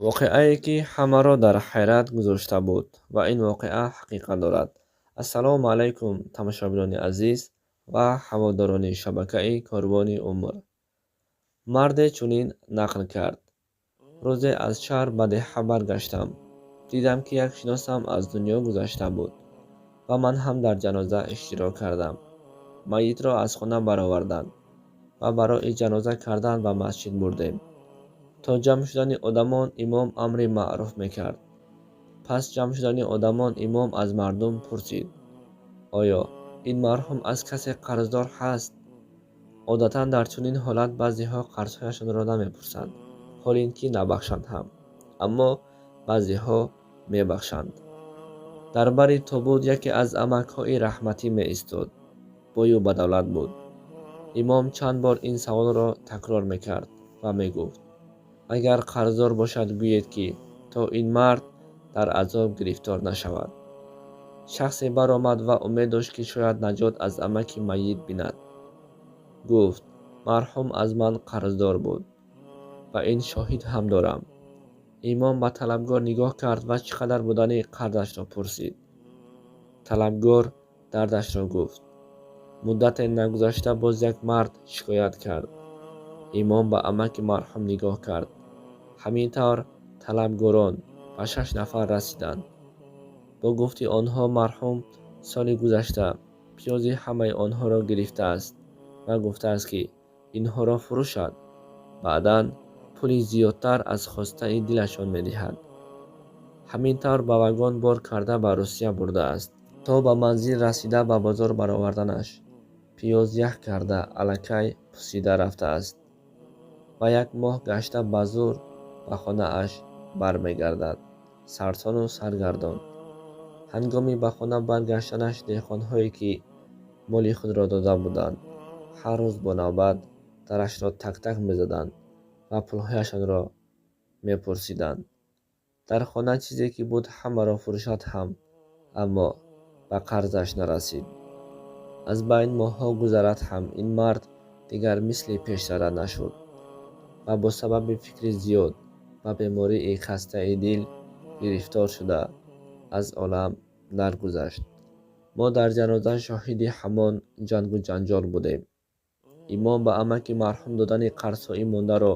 Воқеае, ки ҳамаро дар ҳайрат гузошта буд, ва ин воқеа ҳақиқат дорад. Ассалому алайкум, тамошобинони азиз ва ҳаводорони шабакаи Корвони умр. Марде чунин нақл кард: рӯзе аз шаҳр ба деҳа баргаштам. Дидам, ки як шиносам аз дунё гузашта буд ва ман ҳам дар ҷаноза иштирок кардам. Майитро аз хона бароварданд ва барои ҷаноза кардан ба масҷид бурдем. То ҷамъ шудани одамон имом амри маъруф мекард. Пас ҷамъ шудани одамон имом аз мардум пурсид: оё ин марҳум аз касе қарздор ҳаст? Одатан дар чунин ҳолат баъзеҳо қарзҳояшонро намепурсанд, ҳол ин ки набахшанд ҳам, аммо баъзеҳо мебахшанд. Дар бари тобут яке аз амакҳои раҳматӣ меистод. Бою бадавлат буд. Имом чанд бор ин саволро такрор мекард ва мегуфт: агар қарздор бошад, гӯед, ки то ин мард дар азоб гирифтор нашавад. Шахсе баромад ва умед дошт, ки шояд наҷот аз амаки майит бинад. Гуфт: марҳум аз ман қарздор буд ва ин шоҳид ҳам дорам. Имом ба талабгор нигоҳ кард ва чӣ қадар будани қарзашро пурсид. Талабгор дардашро гуфт. Муддате нагузашта боз як мард шикоят кард. Имом ба амаки марҳум нигоҳ кард. Ҳамин тавр талабгорон ба 6 нафар расиданд. Бо гуфти онҳо, марҳум соли гузашта пиёзи ҳамаи онҳоро гирифтааст ва гуфтааст, ки инҳоро фурӯшад, баъдан пули зиёдтар аз хостаи дилашон медиҳад. Ҳамин тавр ба вагон бор карда ба Русия бурдааст. То ба манзил расида ба бозор бароварданаш пиёз ях карда аллакай пусида рафтааст ва як моҳ гашта ба зӯр ба хонааш бармегардад, сарсону саргардон. Ҳангоми ба хона баргаштанаш деҳқонҳое, ки моли худро дода буданд, ҳар рӯз бо навбат дарашро так-так мезаданд ва пулҳояшонро мепурсиданд. Дар хона чизе ки буд, ҳамаро фурӯшад ҳам, аммо ба қарзаш нарасид. Аз байн моҳҳо гузарад ҳам, ин мард дигар мисли пештара нашуд ва бо сабаби фикри зиёд ба бемории хастаи дил гирифтор шуда аз олам даргузашт. Мо дар ҷаноза шоҳиди ҳамон ҷангу ҷанҷол будем. Имом ба амаки марҳум додани қарзҳои мондаро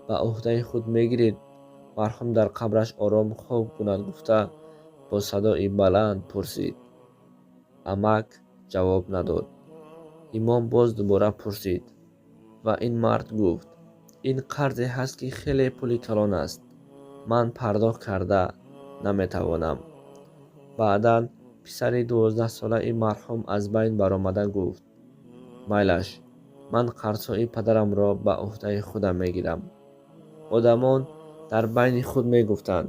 ба ӯҳдаи худ мегиред, марҳум дар қабраш ором хоб кунад, гуфта бо садои баланд пурсид. Амак ҷавоб надод. Имом боз дубора пурсид ва ин мард гуфт: ин қарзе ҳаст, ки хеле пули калон аст, ман пардохт карда наметавонам. Баъдан писари 12-солаи марҳум аз байн баромада гуфт: майлаш, ман қарзҳои падарамро ба ӯҳдаи худам мегирам. Одамон дар байни худ мегуфтанд: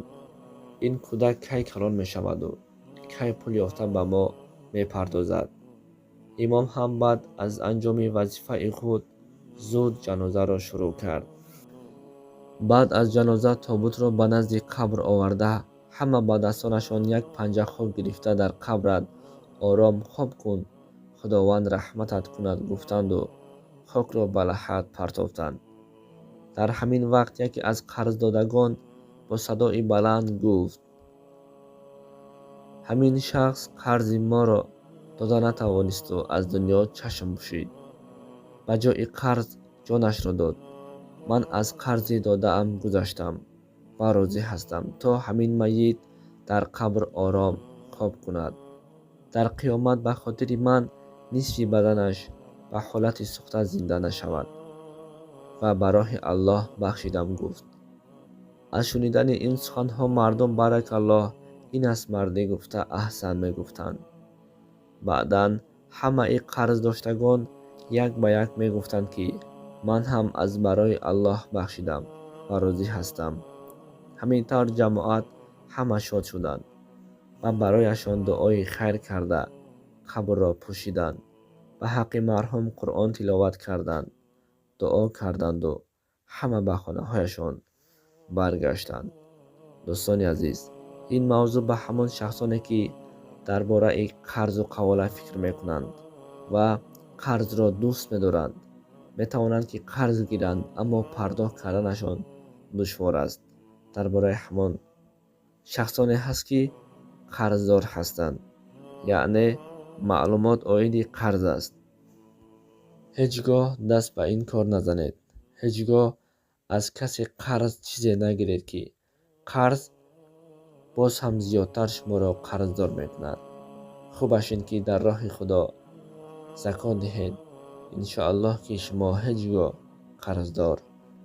ин кӯдак кай калон мешаваду кай пул ёфта ба мо мепардозад? Имом ҳам баъд аз анҷоми вазифаи худ зуд ҷанозаро шурӯъ кард. Баъд аз ҷаноза тобутро ба назди қабр оварда, ҳама ба дастонашон як панҷа хок гирифта дар қабрат ором хоб кун, Худованд раҳматат кунад, гуфтанду хокро ба лаҳад партофтанд. Дар ҳамин вақт яке аз қарздодагон бо садои баланд гуфт: ҳамин шахс қарзи моро дода натавонисту аз дунё чашм пӯшид. Ба ҷои қарз ҷонашро дод. Ман аз қарзи додаам гузаштам ва розӣ ҳастам, то ҳамин майит дар қабр ором хоб кунад. Дар қиёмат ба хотири ман нисфи баданаш ба ҳолати сӯхта зинда нашавад ва ба роҳи Аллоҳ бахшидам, гуфт. Аз шунидани ин суханҳо мардум баракаллоҳ, ин аст мардӣ, гуфта аҳсан мегуфтанд. Баъдан ҳамаи қарздоштагон як ба як мегуфтанд, ки ман ҳам аз барои Аллоҳ бахшидам ва розӣ ҳастам. Ҳамин тавр ҷамоат ҳама шод шуданд ва барояшон дуои хайр карда қабрро пӯшиданд, ба ҳаққи марҳум Қуръон тиловат карданд, дуо карданду ҳама ба хонаҳояшон баргаштанд. Дӯстони азиз, ин мавзӯъ ба ҳамон шахсоне, ки дар бораи қарзу қавола фикр мекунанд ва қарзро дӯст медоранд, метавонанд, ки қарз гиранд, аммо пардохт карданашон душвор аст. Дар бораи ҳамон шахсоне ҳаст, ки қарздор ҳастанд, яъне маълумот оиди қарз аст. Ҳеҷ гоҳ даст ба ин кор назанед. Ҳеҷ гоҳ аз касе қарз чизе нагиред, ки қарз боз ҳам зиёдтар шуморо қарздор мекунад. Хубаш ин ки дар роҳи Худо закот диҳед. Иншоаллоҳ, ки шумо ҳеҷ гоҳ қарздор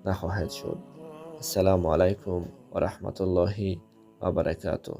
нахоҳед шуд. Ассалому алайкум ва раҳматуллоҳи ва баракатуҳ.